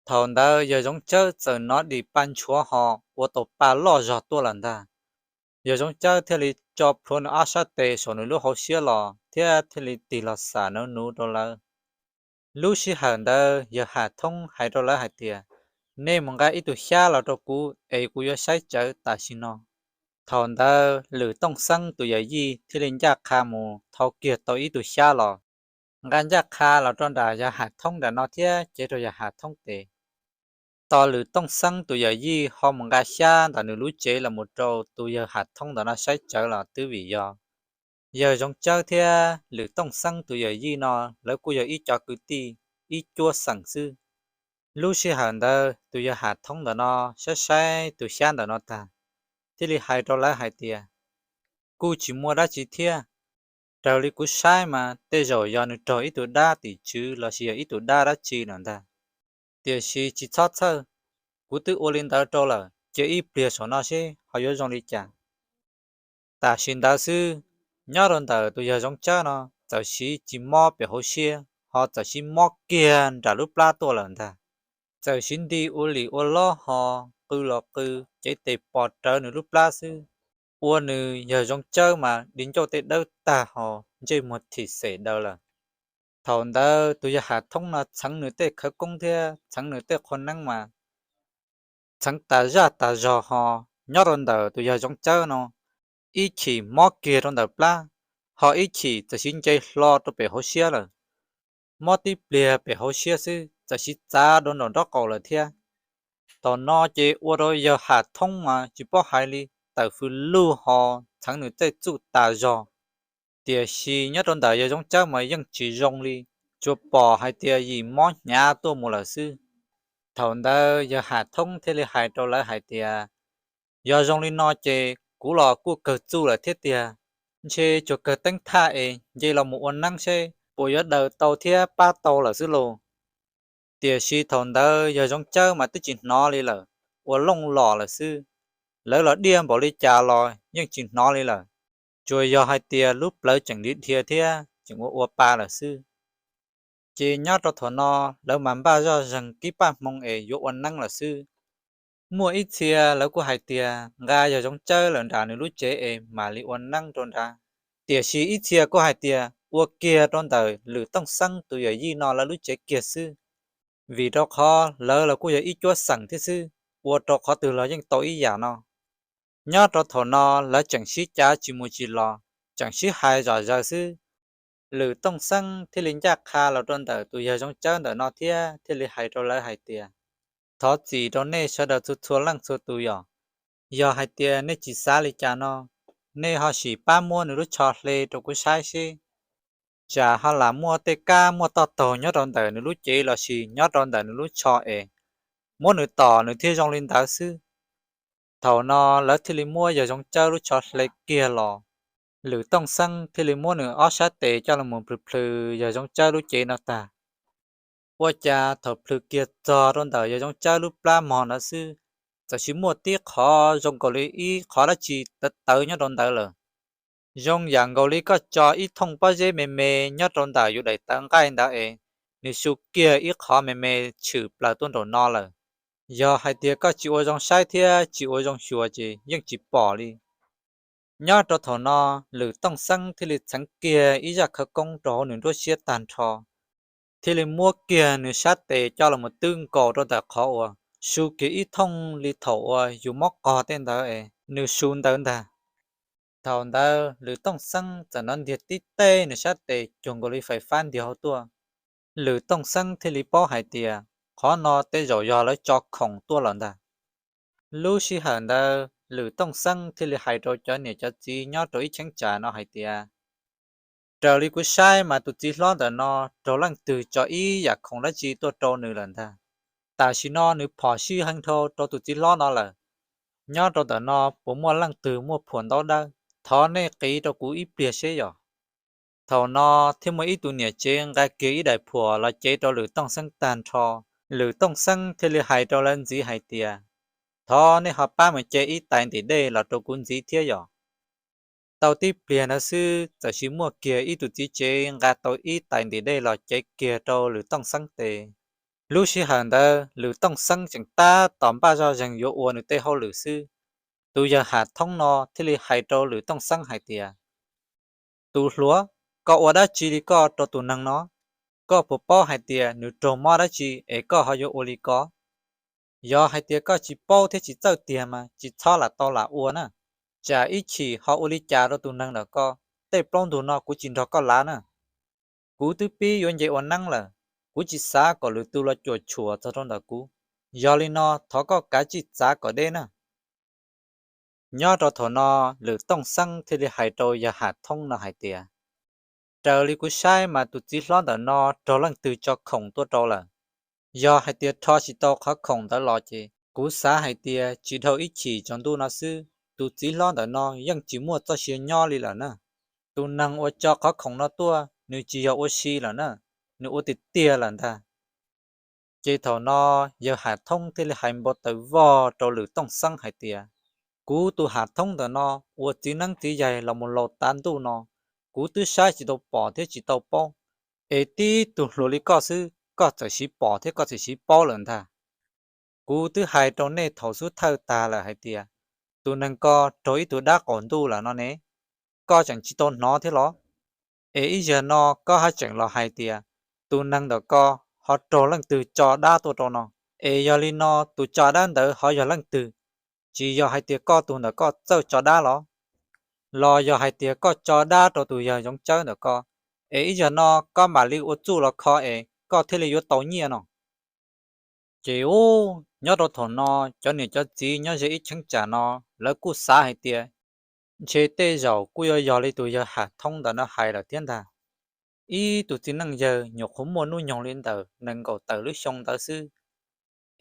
Thaum ntawd yawg Zoov Tsawb txawm hnov dim pa ntshuav ho ua tau pa loj zog tuaj lawm ntag. Yawg Zoov Tsawb thiaj li tso plhuav nws ob sab tes saum nws lub hauv siab los thiab thiaj li tig los xam nawv nuv rau lawv. Lub sij hawm ntawd yawg Ham Thoob hais rau lawv hais tias, nej mus nqa ib tug xyab los rau kuv es kuv yuav saib tsawv tam sim no. Thaum ntawd Lwm Tooj Xeeb tus yawm yij thiaj li ncaj qha mus thau kiag tau ib tug xyab los, nqa ncaj qha los rau nram yawg Ham Thoob nram no thiab cev rau yawg Ham Thoob tes. Tos Lwm Tooj Xeeb tus yawm yij ho mus nqa xyab ntawm nws lub tsev los mus rau tus yawg Ham Thoob ntawm no saib tsawv los twb vim yog yawg Zoov Tsawb thiab Lwm Tooj Xeeb tus yawm yij no lawv kuj yog ib cov kwv tij ib cuab xeem xwb. Lub sij hawm ntawd tus yawg Ham Thoob ntawm no saib saib tus xyab ntawm no tag, thiaj li hais rau lawv hais tias, kuj tsis muaj dab tsi thiab. Raws li kuv saib mas tej zaum yog nws raug ib tug dab tim tswv lossis yog ib tug dab dab tsi lawm ntag. Tiam sis tsis txhob txhawj, kuv twb ua li ntawd rau lawm, cia ib pliag saum no seb ho yuav zoo li cas. Tam sim ntawd xwb, nyob rau ntawm tus yawg Zoov Tsawb no txawm siv tsis mob pem hauv siab ho txawm siv mob kiag nram lub plab tuaj lawm ntag. Txawm siv nti ua lim ua lob ho qw los qw, cev tes pos rawv nws lub plab xwb, ua nws yawg Zoov Tsawb mas di ncauj tej dawb tag ho ntsej muag thim xem daws lawm. Thaum ntawd tus yawg Ham Thoob no txheev nws tej khawv koob thiab txheev nws tej qhua neeb mas txheev tas zaj tas zog ho nyob rau ntawm tus yawg Zoov Tsawb no, ib chim mob kiag rau ntawm plab, ho ib chim txawm siv nce hlo rau pem hauv siab lawm. Mob tib pliag pem hauv siab xwb txawm siv txav rau nraum nraub qaum lawm thiab. Thaum no ces ua rau yawg Ham Thoob mas tsis paub hais li, tawm fws lug ho txheev nws tej txuj tas zog. Tiam sis nyob rau ntawm yawg Zoo Tsawb mas yeej tsis zoo li, tsuas pom hais tias yim mob hnyav tuaj mus lawm xwb. Thaum ntawd yawg Ham Thoob thiaj li hais rau lawv hais tias, yog zoo li no ces kuv los kuj kawg txuj lawm thiab tiag, ntshe tsuas kawg teeb thaj es nce los mus ua neeb seb puas yuav daws tau thiab pab tau lawm xwb lauj. Tiam sis thaum ntawd yawg Zoo Tsawb mas twb tsis hnov li lawm, ua looj lom lawm xwb. Lawv los diaj npaum li cas los yeej tsis hnov li lawm, tsuas yog hais tias lub plawv tseem dhia dhia thiab tseem ua ua pa lawm xwb. Ces nyob rau thaum no lawv mas npaj zoj zeeg kib paj hmoo es yuav ua neeb lawm xwb. Muaj ib txhia lawv kuj hais tias nqa yawg Zoo Tsawb lawm nram nws lub tsev es mam li ua neeb rau nrad. Tiam sis ib txhia kuj hais tias ua kiag rau ntawm Lwm Tooj Xeeb tus yawm yij no lawv lub tsev kiag xwb, vim rau qhov lawv los kuj yog ib cuab xeem thiab xwb, ua rau qhov twg los yeej tau ib yam no. Nyob rau thaum no lawv tseem sib cav tsis mus tsis los, tseem sib hais zom zaws xwb. Lwm Tooj Xeeb thiaj li ncaj qha los rau ntawm tus yawg Zoo Tsawb ntawm no thiab thiaj li hais rau lawv hais tias, thov txim rau nej sawv daws txhua txhua leej txhua tus yom. Yog hais tias nej tsis xav li cas no, nej ho sim pab muab nws lub tsho hle rau kuv saib seb, tsam ho lam muaj tej kab muaj toj taug nyob rau ntawm nws lub cev los sis nyob rau ntawm nws lub tsho es muab nws tom nws thiaj zoo li ntawd xwb. Thaum no lawv thiaj li muab yawg Zoo Tsawb lub tsho hle kiag los. Lwm Tooj Xeeb thiaj li muab nws ob sab tes coj los mus plhws plhws yawg Zoo Tsawb lub cev no tag. Ua cas thaum plhws kiag txog rau ntawm yawg Zoo Tsawb lub plab mog ntawd xwb, txawm sis muaj tib qhov zoo nkaus li ib qhov dab tsi tawv tawv nyob rau ntawd lawm. Zoo yam nkaus li koj tso ib thooj pob zeb me me nyob rau ntawm yus daim tawv nqaij ntawd es nws su kiag ib qhov me me tshwm plaws tuaj nraum no lawm. Yog hais tias koj tsis ua zoo saib thiab tsis ua zoo xyuas ces yeej tsis pom li. Nyob rau thaum no, Lwm Tooj Xeeb thiaj li txheev kiag ib zaj khawv koob rau hauv nws nruab siab tag nrho, thiaj li muab kiag nws sab tes coj los mus twb nkaus rau ntawm qhov uas su kiag ib thooj li thaum uas yus mob qog tej ntawd es nws su ntawd ntag. Thaum ntawd Lwm Tooj Xeeb txawm hnov ntiag tib teg nws sab tes cuag nkaus li fais fab ntiag hauv tuaj. Lwm Tooj Xeeb thiaj li paub hais tias qhov no tej zaum yog lawv tso khoom tuaj lawm ntag. Lub sij hawm ntawd Lwm Tooj Xeeb thiaj li hais rau cov niam cov txiv nyob rau ib cheeb tsam no hais tias, raws li kuv saib mas tus txiv hlob ntawm no raug leej twg tso ib yam khoom dab tsi tuaj rau nws lawm ntag. Tam sim no nws phom sij heev dhau rau tus txiv hlob no lawm. Nyob rau ntawm no puas muaj leej twg muaj phuam ntaub dawb, thov nej qiv rau kuv ib pliag seb yom. Thaum no thiaj muaj ib tug niam tsev nqa kiag ib daim phuam los cev rau Lwm Tooj Xeeb tag nrho. Lwm Tooj Xeeb thiaj li hais rau lawv ntxiv hais tias, thov nej ho pab mus ce ib tais ntim dej los rau kuv ntxiv thiab yom. Tau tib pliag ntawd xwb txawm sis muaj kiag ib tug txiv tsev nqa tau ib tais ntim dej los cev kiag rau Lwm Tooj Xeeb tes. Lub sij hawm ntawd Lwm Tooj Xeeb tseem tab tom npaj zoj zeeg yuav ua nws tej hauj lwm xwb. Tus yawg Ham Thoob no thiaj li hais rau Lwm Tooj Xeeb hais tias, tus hluas, koj ua dab tsi li koj rau tus neeg no? Koj puas paub hais tias nws raug mob dab tsi es koj ho yuav ua li ko? Yog hais tias koj tsis paub thiab tsis txawj tiag mas tsis txhob lam tau lam ua na, tsam ib chim ho ua li cas rau tus neeg ntawm ko, tej plaub ntug no kuv tsis nrog koj lav na. Kuv twb pib yuav nce ua neeb lawm, kuv tsis xav kom lwm tus los cuam tshuam txog rau ntawm kuv. Yog li no thov koj kav tsij txav kom deb na. Nyob rau thaum no, Lwm Tooj Xeeb thiaj li hais rau yawg Ham Thoob no hais tias, raws li kuv saib mas tus txiv hlob ntawm no raug leej twg tso khoom tuaj rau lawm. Yog hais tias rho tsis tau qhov khoom ntawd los ces kuv xav hais tias tsis dhau ib chim tsaus ntuj no xwb, tus txiv hlob ntawm no yeej tsis muaj txoj sia nyob li lawm na. Tus neeg uas tso qhov khoom no tuaj, nws tsis yog ua si lawm na, nws ua tiag tiag lawm ntag. Ces thaum no, yawg Ham Thoob thiaj li hais npau taws vog rau Lwm Tooj Xeeb hais tias, kuv tus Ham Thoob ntawm no ua txiv neeb txiv yaig los mus laus tav ntuj no, kuv twb saib tsis tau pom thiab tsis tau paub, es tib tug hluas li koj xwb koj txawm siv pom thiab koj txawm siv paub lawm ntag. Kuv twb hais rau nej thaum xub thawj tag lawm hais tias, tus neeg ko raug ib tug dab qaum ntuj lawm no ne, koj tseem tsis tau hnov thiab los? Es ib zaug no koj haj tseem los hais tias, tus neeg ntawm ko ho raug leej twg tso dab tuaj rau no, es yog li no tus tso dab ntawd ho yog leej twg? Tsis yog hais tias koj tus ntawm koj txawj tso dab los? Los yog hais tias koj tso dab rau tus yawg Zoov Tsawb ntawm ko, es ib zaug no koj mam li ua txuj los kho es koj thiaj li yuav tau nyiaj no? Ces ub, Nyob rau thaum no, cov niam cov txiv nyob ze ib cheeb tsam no, lawv kuj xav hais tias ntshe tej zaum kuj yuav yog li tus yawg Ham Thoob ntawm no hais lawm thiab ntag. Ib tug txiv neej yawg nyuam qhuav muaj hnub nyoog li ntawm nees nkaum tawm lub xyoo ntawd xwb,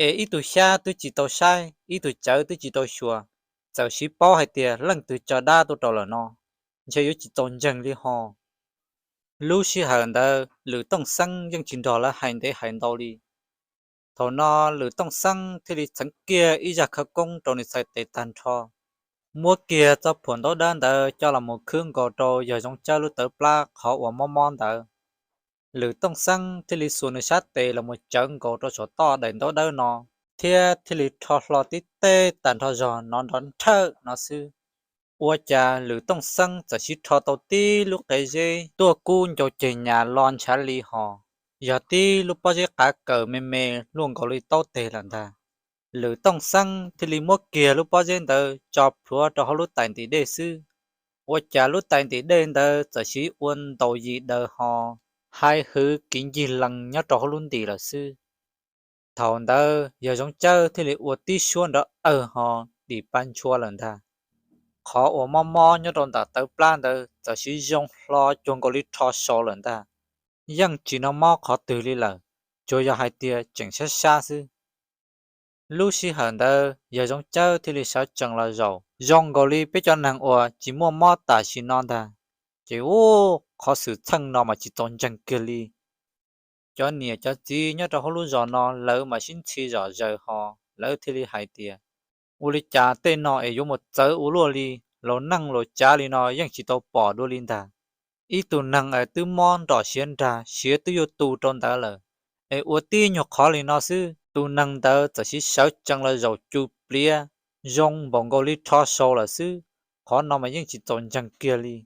es ib tug xyab twb tsis tau saib, ib tug cawv twb tsis tau xyuas, txawm siv paub hais tias leej twg tso dab tuaj rau lawm no, ntshe yuav tsis txaus ntseeg li ho. Lub sij hawm ntawd Lwm Tooj Xeeb yeej tsis nrog lawv hais ntev hais ntau li. Thaum no Lwm Tooj Xeeb thiaj li txheev kiag ib zaj khawv koob rau nws txhais tes tag nrho, muab kiag txoj phuam ntaub dawb ntawd coj los mus khwb nkaus rau yawg Zoov Tsawb lub tawv plab qhov uas mob mob ntawd. Lwm Tooj Xeeb thiaj li xuas nws sab tes los mus tsawv nkaus rau saum toj daim ntaub dawb no, thiab thiaj li rho hlo tib teg tag nrho zog no nrov nrhawj no xwb. Ua cas Lwm Tooj Xeeb txawm siv rho tau tib lub qe zeb tuaj kub ncau ceg nyas los ntshav li ho, yog tib lub pob zeb qav kawm me me luaj nkaus li taub teg lawm ntag. Lwm Tooj Xeeb thiaj li muab kiag lub pob zeb ntawd tso plhuav rau hauv lub tais ntim dej xwb. Ua cas lub tais ntim dej ntawd txawm siv ua ntaus yim daws ho, hais hwv kiv ncig lees nyob rau hauv lub ntim lawm xwb. Thaum ntawd yawg Zoov Tsawb thiaj li ua tib suab nrov awg ho dim pa ntshua lawm ntag. Qhov uas mob mob nyob rau ntawm tawv plab ntawd txawm siv zoo hlo cuag nkaus li rho sau lawm ntag. Yeej tsis noj mob qhov twg li lawm, tsuas yog hais tias tseem sab sab xwb. Lub sij hawm ntawd yawg Zoov Tsawb thiaj li sawv tsees los zaum zoo nkaus li peb cov neeg uas tsis muaj mob tam sim no ntag. Ces ub, qhov xwm txheej no mas tsis txaus ntseeg kiag li. Cov niam cov txiv nyob rau hauv lub zos no lawv mas sib ntxhi zom zaws ho, lawv thiaj li hais tias, ua li cas tej no es yuav mus txawv ua luaj li, laus neej laus cav li no yeej tsis tau pom dua li ntag. Ib tug neeg es twb mob nrom siav nrag, siav twb yuav tu rau ntawd lawm, es ua tib nyuag qhov li no xwb tus neeg ntawd txawm siv sawv tsees los zaum cus pliav, zoo npaum nkaus li rho sau lawm xwb. Qhov no mas yeej tsis txaus ntseeg kiag li.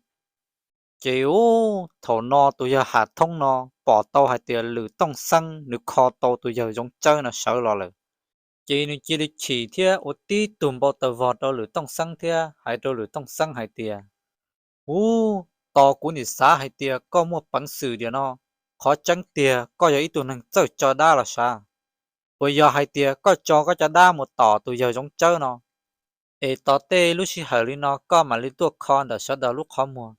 Ces ub, thaum no tus yawg Ham Thoob no pom tau hais tias Lwm Tooj Xeeb nws kho tau tus yawg Zoov Tsawb no sawv los lawm, ces nws cia li chim thiab ua tib tug npau taws vog rau Lwm Tooj Xeeb thiab hais rau Lwm Tooj Xeeb hais tias, ub, tos kuv nim xav hais tias koj muaj peev xwm diam no, qhov tseeb tiag koj yog ib tug neeg txawj tso dab los sav. Puas yog hais tias koj tso koj cov dab mus tom tus yawg Zoov Tsawb no, es tos tej lub sij hawm li no koj mam li tuaj kho ntawm sawv daws lub qhov muag,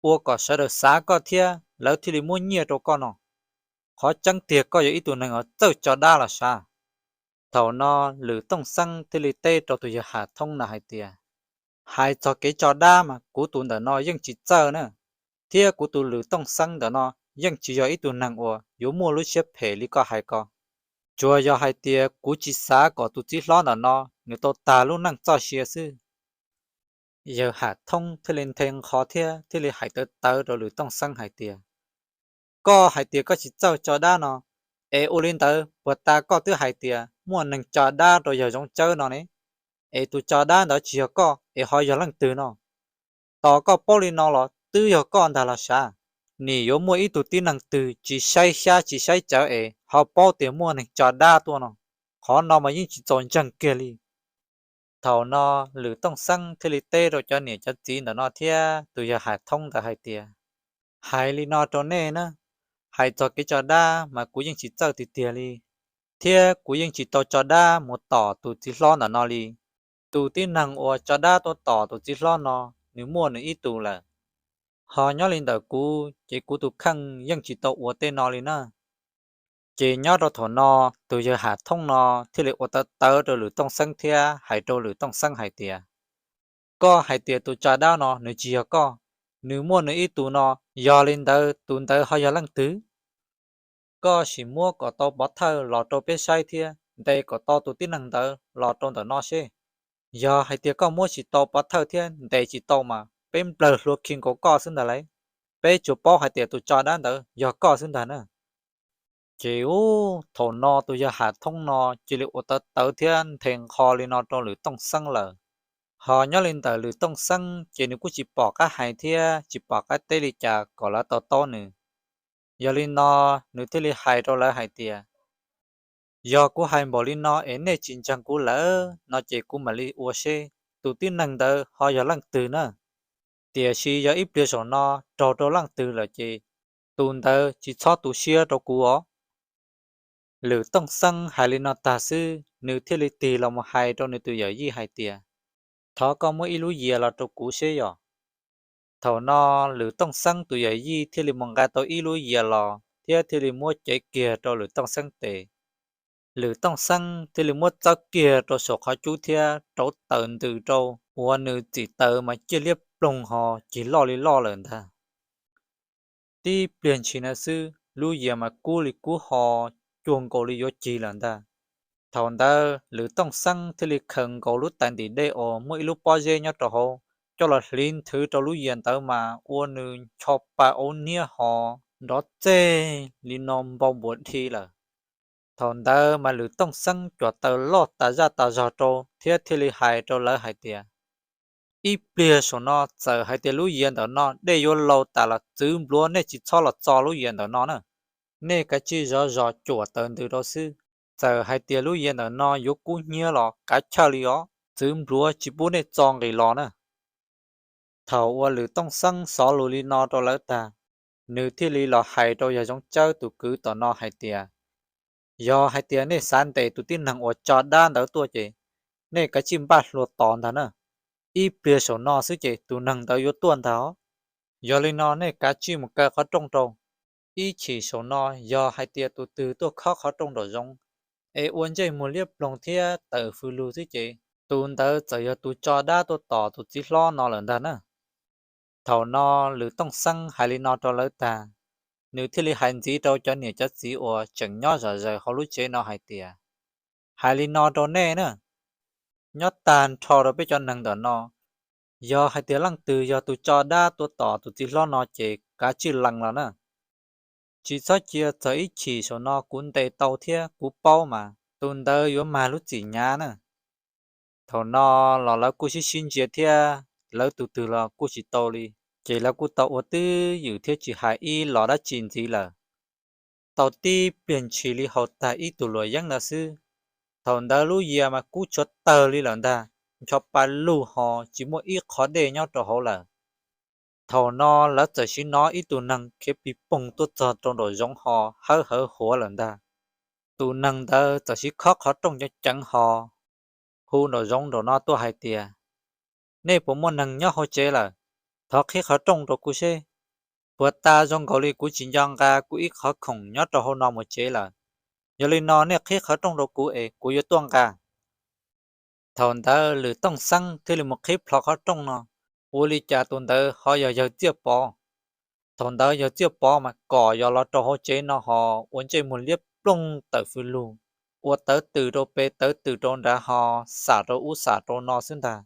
ua kom sawv daws xav koj thiab lawv thiaj li muab nyiaj rau koj no? Qhov tseeb tiag koj yog ib tug neeg uas txawj tso dab los sav. Thaum no Lwm Tooj Xeeb thiaj li teb rau tus yawg Ham Thoob no hais tias, hais txog kev tso dab mas kuv tus ntawm no yeej tsis txawj na, thiab kuv tus Lwm Tooj Xeeb ntawm no yeej tsis yog ib tug neeg uas yuav muaj lub siab phem li koj hais ko. Tsuas yog hais tias kuv tsis xav kom tus txiv hlob ntawm no nws tau tag lub neej txoj sia xwb. Yawg Ham Thoob thiaj li nthe nqho thiab thiaj li hais tawv tawv rau Lwm Tooj Xeeb hais tias, koj hais tias koj tsis txawj tso dab no, es ua li ntawd puas tas koj twb hais tias muaj neeg tso dab rau yawg Zoov Tsawb no ne? Es tus tso dab ntawd tsis yog koj es ho yog leej twg no? Tos koj paub li no los twb yog koj ntag los sav. Nim yuav muaj ib tug tib neeg twg tsis saib xyab tsis saib cawv es ho paub tias muaj neeg tso dab tuaj no, qhov no mas yeej tsis txaus ntseeg kiag li. Thaum no Lwm Tooj Xeeb thiaj li teb rau cov niam cov txiv ntawm no thiab tus yawg Ham Thoob ntawd hais tias, hais li no rau nej na, hais txog kev tso dab mas kuv yeej tsis txawj tiag tiag li, thiab kuv yeej tsis tau tso dab mus tom tus txiv hlob ntawm no li. Tus tib neeg uas tso dab tuaj tom tus txiv hlob no, nws muaj nws ib tug lawm. Ho nyob li ntawm kuv ces kuv tus kheej yeej tsis tau ua tej no li na. Ces nyob rau thaum no, tus yawg Ham Thoob no thiaj li ua tawv tawv rau Lwm Tooj Xeeb thiab hais rau Lwm Tooj Xeeb hais tias, koj hais tias tus tso dab no nws tsis yog koj, nws muaj nws ib tug no, yog li ntawd tus ntawd ho yog leej twg? Koj sim muab kom tau pov thawj los rau peb saib thiab ntes kom tau tus tib neeg ntawd los rau ntawm no seb. Yog hais tias koj muab tsis tau pov thawj thiab ntes tsis tau mas peb nplawg hlua khi nkaus koj xwb ntag lauj. Peb tsuas paub hais tias tus tso dab ntawd yog koj xwb ntag na. Ces ub, thaum no tus yawg Ham Thoob no cia li ua tawv tawv thiab nthe nqho li no rau Lwm Tooj Xeeb lawm. Ho nyob li ntawm Lwm Tooj Xeeb ces nws kuj tsis pom qab hais thiab tsis pom qab teb li cas kom lawv to taub nws. Yog li no, nws thiaj li hais rau lawv hais tias, yog kuv hais npaum li no es nej tsis ntseeg kuv lawm no ces kuv mam li ua seb tus tib neeg ntawd ho yog leej twg na. Tiam sis yog ib pliag saum no raug rau leej twg lawm ces tus ntawd tsis txhob tu siab rau kuv os. Lwm Tooj Xeeb hais li no tag xwb, nws thiaj li tig los mus hais rau nws tus yawm yij hais tias, thov koj muab ib lub yias los rau kuv seb yom. Thaum no Lwm Tooj Xeeb tus yawm yij thiaj li mus nqa tau ib lub yias los thiab thiaj li muab cev kiag rau Lwm Tooj Xeeb tes. Lwm Tooj Xeeb thiaj li muab txawb kiag rau saum qhov cub thiab rauv taws ntws rau, ua nws txim taws mas ciaj liab ploog ho cig loj li loj lawm ntag. Tib pliag ntshis no xwb, lub yias mas kub li kub ho cuag nkaus li yuav cig lawm ntag. Thaum ntawd Lwm Tooj Xeeb thiaj li khaws nkaus lub tais ntim dej uas muaj ib lub pob zeb nyob rau hauv coj los hliv nthwv rau lub yias ntawd mas ua nws ncho pa aub niab ho nrov txeg li no npau npuas dhi lawm. Thaum ntawd mas Lwm Tooj Xeeb cuam taws loj tas zaj tas zog rau thiab thiaj li hais rau lawv hais tias, ib pliag saum no txawm hais tias lub yias ntawm no dej yuav laus tas los txwv npluav nej tsis txhob los txo lub yias ntawm no na. Nej kav tsij zov zos cuam taws ntws rau xwb. Txawm hais tias lub yias ntawm no yuav kub hnyiab los kav chawj li os, txwv npluav tsis pub nej txo nqis los na. Thaum uas Lwm Tooj Xeeb xov lus li no rau lawv tag, nws thiaj li los hais rau yawg Zoov Tsawb tus kwv tom no hais tias, yog hais tias nej xav ntes tus tib neeg uas tso dab ntawd tuaj ces nej kav tsij npaj hlua tos ntag na. Ib pliag saum no xwb ces tus neeg ntawd yuav tuaj ntag. Yog li no nej kav tsij mus kaw qhov rooj rau. Ib chim saum no yog hais tias tus twg tuaj khob qhov rooj nraum zoov es ua ntsej muag liab ploog thiab tawm fws lug xwb ces tus ntawd txawm yog tus tso dab tuaj tom tus txiv hlob no lawm ntag na. Thaum no Lwm Tooj Xeeb hais li no rau lawv tag, nws thiaj li hais ntxiv rau cov niam cov txiv uas tseem nyob zom zaws hauv lub tsev no hais tias, hais li no rau nej na, nyob tag nrho rau peb cov neeg ntawm no, yog hais tias leej twg yog tus tso dab tuaj tom tus txiv hlob no ces kav tsij lees los na. Tsis txhob cia txog ib chim saum no kuv ntes tau thiab kuv paub mas tus ntawd yuav mag lub txim hnyav na. Thaum no los lawv kuj sib sib ntsia thiab lawv tus twg los kuj tsis tau li, ces lawv kuj tau ua twj ywm thiab tsis hais ib los dab tsi ntxiv lawm. Tau tib pliag ntshis li haus tag ib tug luam yeeb ntawd xwb, thaum ntawd lub yias mas kub tshua tawg li lawm ntag, ncho pa lug ho tsis muaj ib qho dej nyob rau hauv lawm. Thaum no lawv txawm sim hnov ib tug neeg khiav pig poog tuaj txog rau nraum zoov ho hawb hawv huav lawm ntag. Tus neeg ntawd txawm sim khob qhov rooj ceev ceev ho hu nraum zoov nraum no tuaj hais tias, nej puas muaj neeg nyob hauv tsev lawm? Thov qhib qhov rooj rau kuv seb. Puag ta zoo nkaus li kuv tsis nco nqa kuv ib qhov khoom nyob rau hauv no mus tsev lawm. Yog li no nej qhib qhov rooj rau kuv es kuv yuav tuaj nqa. Thaum ntawd Lwm Tooj Xeeb thiaj li mus qhib plho qhov rooj no, ua li cas tus ntawd ho yog yawg Txiaj Pov. Thaum ntawd yawg Txiaj Pov mas kom yos los rau hauv tsev no ho ua ntsej muag liab ploog tawm fws lug, ua tawv twm rau pem tawv twm rau nrad ho xam rau ub xam rau no xwb ntag.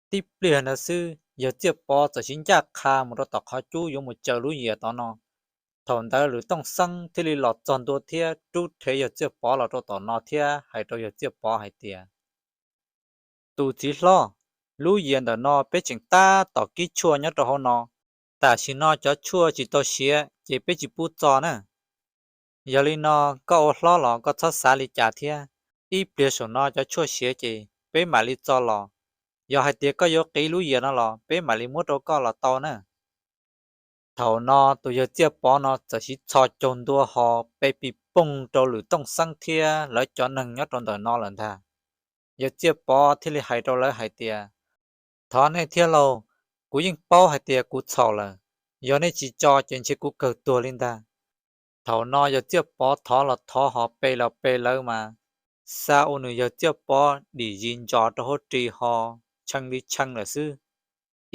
Tib pliag ntawd xwb yawg Txiaj Pov txawm sim ncaj qha mus rau tom qhov cub yuav mus caw lub yias tom no. Thaum ntawd Lwm Tooj Xeeb thiaj li los txog ntua thiab rub rhev yawg Txiaj Pov los rau tom no thiab hais rau yawg Txiaj Pov hais tias, tus txiv hlob, lub yias ntawm no peb tseem tab tom kib tshuaj nyob rau hauv no. Tam sim no cov tshuaj tsis tau siav ces peb tsis pub txo na. Yog li no koj ua hlob los koj txhob xav li cas thiab. Ib pliag saum no cov tshuaj siav ces peb mam li txo los. Yog hais tias koj yuav qiv lub yias no los peb mam li muab rau koj los tau na. Thaum no tus yawg Txiaj Pov no txawm sim txhos caug ntua ho pe pig poog rau Lwm Tooj Xeeb thiab lawv cov neeg nyob rau ntawm no lawm ntag. Yawg Txiaj Pov thiaj li hais rau lawv hais tias, thov nej thiab lauj, kuv yeej paub hais tias kuv txhaum lawm, yog nej tsis tso ces ntshe kuv kawg tuag li ntag. Thaum no yawg Txiaj Pov thov los thov ho pe los pe lawv mas xa ua nws yawg Txiaj Pov dim zis ntsos rau hauv ris ho tshee li tshee lawm xwb.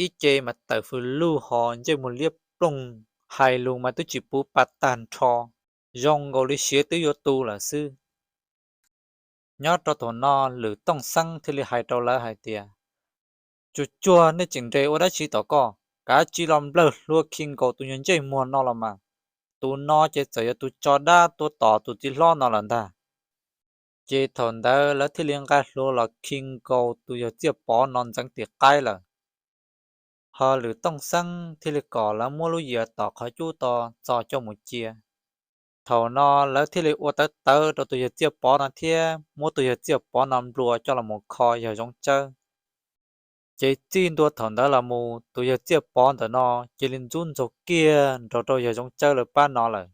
Ib ce mas tawm fws lug ho ntsej muag liab ploog, hais lus mas twb tsis puv pa tag nrho, zoo nkaus li siav twb yuav tu lawm xwb. Nyob rau thaum no Lwm Tooj Xeeb thiaj li hais rau lawv hais tias, tsuag tsuag nej tseem nres ua dab tsi tom koj, kav tsij los nplawg hlua khi nkaus tus nyuag ntsej muag no los mas. Tus no ces txawm yog tus tso dab tuaj tom tus txiv hlob no lawm ntag. Ces thaum ntawd lawv thiaj li nqa hlua los khi nkaus tus yawg Txiaj Pov no ntxeev tim qaib lawm. Ho Lwm Tooj Xeeb thiaj li kom lawv muab lub yias tom qhov cub to txo coj mus cia. Thaum no lawv thiaj li ua tawv tawv rau tus yawg Txiaj Pov no thiab muab tus yawg Txiaj Pov no nplua coj los mus kho yawg Zoov Tsawb. Ces txij ntua thaum ntawd los mus tus yawg Txiaj Pov ntawm no cia li ntxub ntxaug kiag nrog rau yawg Zoov Tsawb lawv pab no lawm.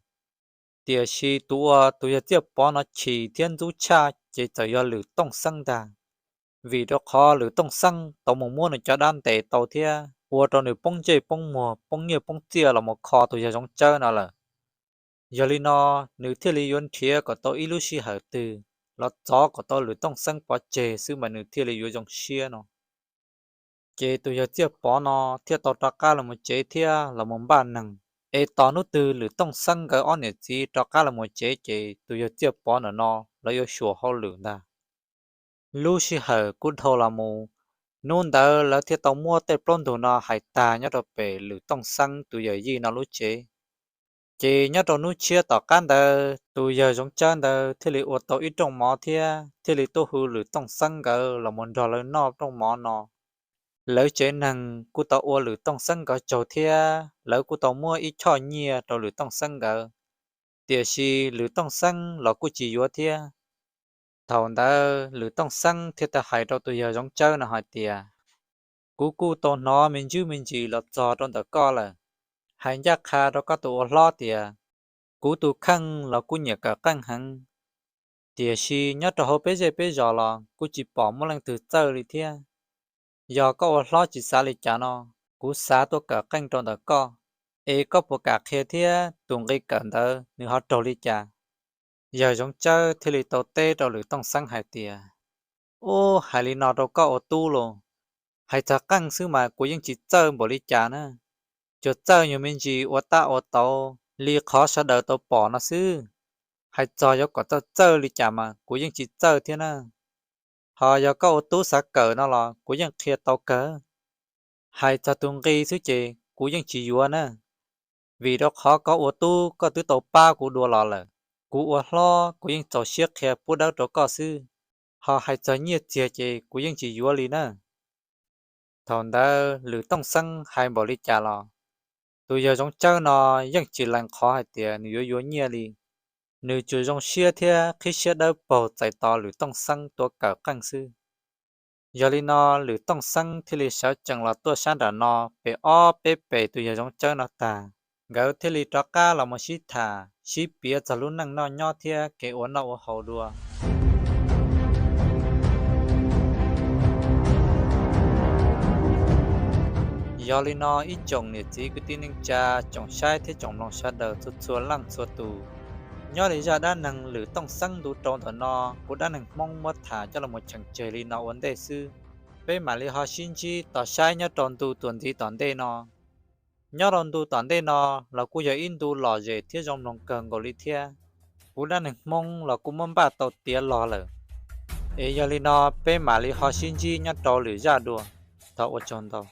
Tiam sis tus uas tus yawg Txiaj Pov no chim thiab ntxub tshaj ces txawm yog Lwm Tooj Xeeb ntag, vim rau qhov Lwm Tooj Xeeb tau mus muab nws cov dab ntes tau thiab ua rau nws poob ntsej poob muag poob nyiaj poob txiaj los mus kho tus yawg Zoov Tsawb no lawm. Yog li no, nws thiaj li yuav nrhiav kom tau ib lub sij hawm twg los txov kom tau Lwm Tooj Xeeb pov tseg xwb mas nws thiaj li yuav zoo siab no. Ces tus yawg Txiaj Pov no thiaj tau rov qab los mus tsev thiab los mus npaj neeg, es tos hnub twg Lwm Tooj Xeeb nkawd ob niam txiv rov qab los mus tsev ces tus yawg Txiaj Pov ntawm no lawv yuav xyuas hauj lwm ntag. Lub sij hawm kuj dhau los mus, hnub ntawd lawv thiaj tau muab tej plaub ntug no hais tag nyob rau pem Lwm Tooj Xeeb tus yawm yij no lub tsev. Ces nyob rau hnub tshiab tom qab ntawd tus yawg Zoov Tsawb ntawd thiaj li ua tau ib rooj mov thiab thiaj li tuaj hu Lwm Tooj Xeeb nkawd los mus nrog lawv noj rooj mov no. Lawv tsev neeg kuj tau ua Lwm Tooj Xeeb nkawd tsaug thiab lawv kuj tau muab ib choj nyiaj rau Lwm Tooj Xeeb nkawd, tiam sis Lwm Tooj Xeeb los kuj tsis yuav thiab. Thaum ntawd Lwm Tooj Xeeb thiaj tau hais rau tus yawg Zoov Tsawb no hais tias, kuv kuj tau hnov me ntsis me ntsis los txog rau ntawm koj lawm, hais ncaj qha rau koj tus ua hlob tias, kuv tus kheej los kuj nyiam kawm qeej heev, tiam sis nyob rau hauv peb zej peb zos los kuj tsis pom muaj leej twg txawj li thiab. Yog koj ua hlob tsis xav li cas no, kuv xav tuaj kawm qeej rau ntawm koj, es koj puas kam qhia thiab tus nqi kawm ntawd nws ho raug li cas? Yawg Zoov Tsawb thiaj li tau teb rau Lwm Tooj Xeeb hais tias, ub, hais li no rau koj ua tub los, hais txog qeej xwb mas kuv yeej tsis txawj npaum li cas na, tsuas txawj nyuag me ntsis ua tab ua tauv li qhov sawv daws tau pom no xwb. Hais txog yuav kom txawj txawj li cas mas kuv yeej tsis txawj thiab na. Ho yog koj ua tub xav kawm no los kuv yeej qhia tau kawg. Hais txog tus nqi xwb ces kuv yeej tsis yuav na, vim rau qhov koj ua tub koj twb tau pab kuv dua los lawm. Kuv ua hlob kuv yeej txaus siab qhia pub dawb rau koj xwb, ho hais txog nyiaj txiag ces kuv yeej tsis yuav li na. Thaum ntawd Lwm Tooj Xeeb hais npaum li cas los tus yawg Zoov Tsawb no yeej tsis lees qhov hais tias nws yuav yuav nyiaj li. Nws tsuas zoo siab thiab qhib siab dawb paug txais tos Lwm Tooj Xeeb tuaj kawm qeej xwb. Yog li no Lwm Tooj Xeeb thiaj li sawv tsees los tuaj sab nram no pem ob peb pes tus yawg Zoov Tsawb no tag, nkawd thiaj li rov qab los mus sib tham sib piav txog lub neej noj nyob thiab kev ua noj ua haus dua. Yog li no ib tsoom niam txiv kwv tij neej tsa, tsoom saib thiab tsoom mloog sawv daws txhua txhua leej txhua tus, nyob li zaj dab neeg Lwm Tooj Xeeb ntu rau ntawm no, kuv Dab Neeg Hmoob muab tham coj los mus cheem tseg li no ua ntej xwb. Peb mam li ho sib ntsib tos saib nyob rau ntu tuam ntxiv tom ntej no. Nyob rau ntu tom ntej no los kuj yog ib ntu lom zem thiab zoo mloog kawg nkaus li thiab. Kuv Dab Neeg Hmoob los kuj muab npaj tau tiav los lawm. Es yog li no peb mam li ho sib ntsib nyob rau lwm zaj dua. Thov ua tsaug ntau.